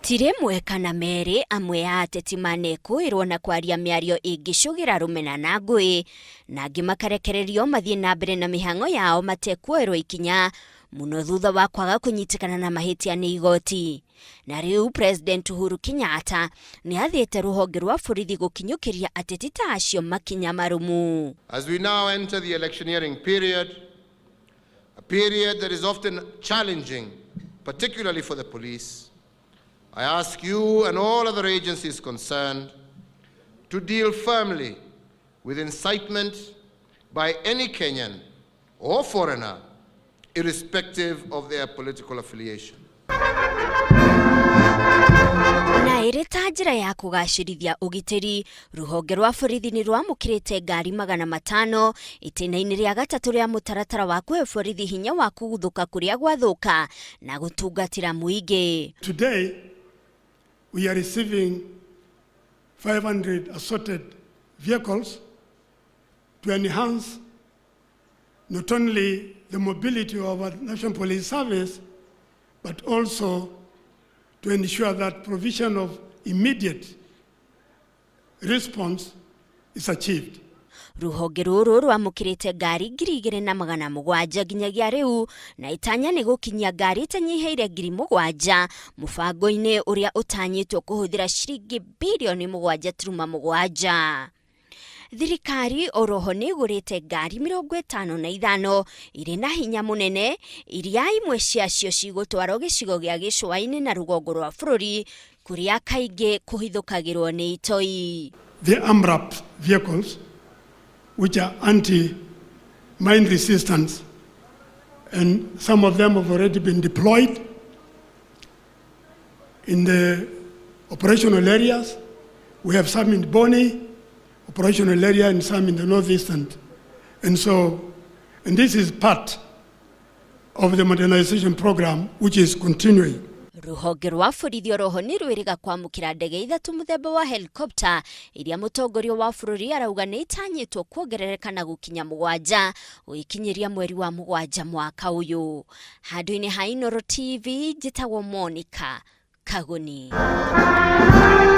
Ti rĩmwe kana merĩ amwe a ateti manekũĩrwo na kwaria mĩario ĩngĩcũgĩra rũmena na ngũĩ, na angĩ makarekererio mathiĩ na mbere na mĩhang'o yao matekuoerwo ikinya mũno thutha wa kwaga kũnyitĩkana na mahĩtia nĩ igoti. Na rĩu President Uhuru Kenyatta nĩ athĩte rũhonge rwa borithi gũkinyũkĩria ateti ta acio makinya marũmu. As we now enter the electioneering period, a period that is often challenging, particularly for the police, I ask you and all other agencies concerned to deal firmly with incitement by any Kenyan or foreigner, irrespective of their political affiliation. Na ĩrĩ ta njĩra ya kũgacĩrithia ũgitĩri, rũhonge rwa borithi nĩ rwamũkĩrĩte ngari 500 itĩna-inĩ rĩa gatatũ rĩa mũtaratara wa kũhe borithi hinya wa kũguthũka kũrĩa gwathũka na gũtungatĩra mũingĩ. Today, we are receiving 500 assorted vehicles to enhance not only the mobility of our National Police Service, but also to ensure that provision of immediate response is achieved. Rũhonge rũrũ rwamũkĩrĩte ngari 2700 nginyagia rĩu, na itanya nĩ gũkinyia ngari itanyihĩire 7000 mũbango-inĩ ũrĩa ũtanyĩtwo kũhũthĩra ciringi birioni 7.7. Thirikari oroho nĩ ĩgũrĩte ngari 55 irĩ na hinya mũnene, iria imwe ciacio cigũtwarwo gĩcigo gĩa gĩcũa-inĩ na rũgongo rwa bũrũri kũrĩa kaingĩ kũhithũkagĩrwo nĩ itoi. The AMRAP vehicles, which are anti-mine resistance, and some of them have already been deployed in the operational areas. We have some in Boni operational area and some in the northeastern. And so, and this is part of the modernization program, which is continuing. Rũhonge rwa borithi oroho nĩ rwĩrĩga kwamũkĩra ndege ithatũ mũthemba wa helicopter, iria mũtongoria wa bũrũri arauga nĩ itanyĩtwo kuongerereka na gũkinya mũgwanja gũgĩkinyĩria mweri wa mũgwanja mwaka ũyũ. Handũ-inĩ ha Inooro TV, njĩtagwo Monica Kagoni.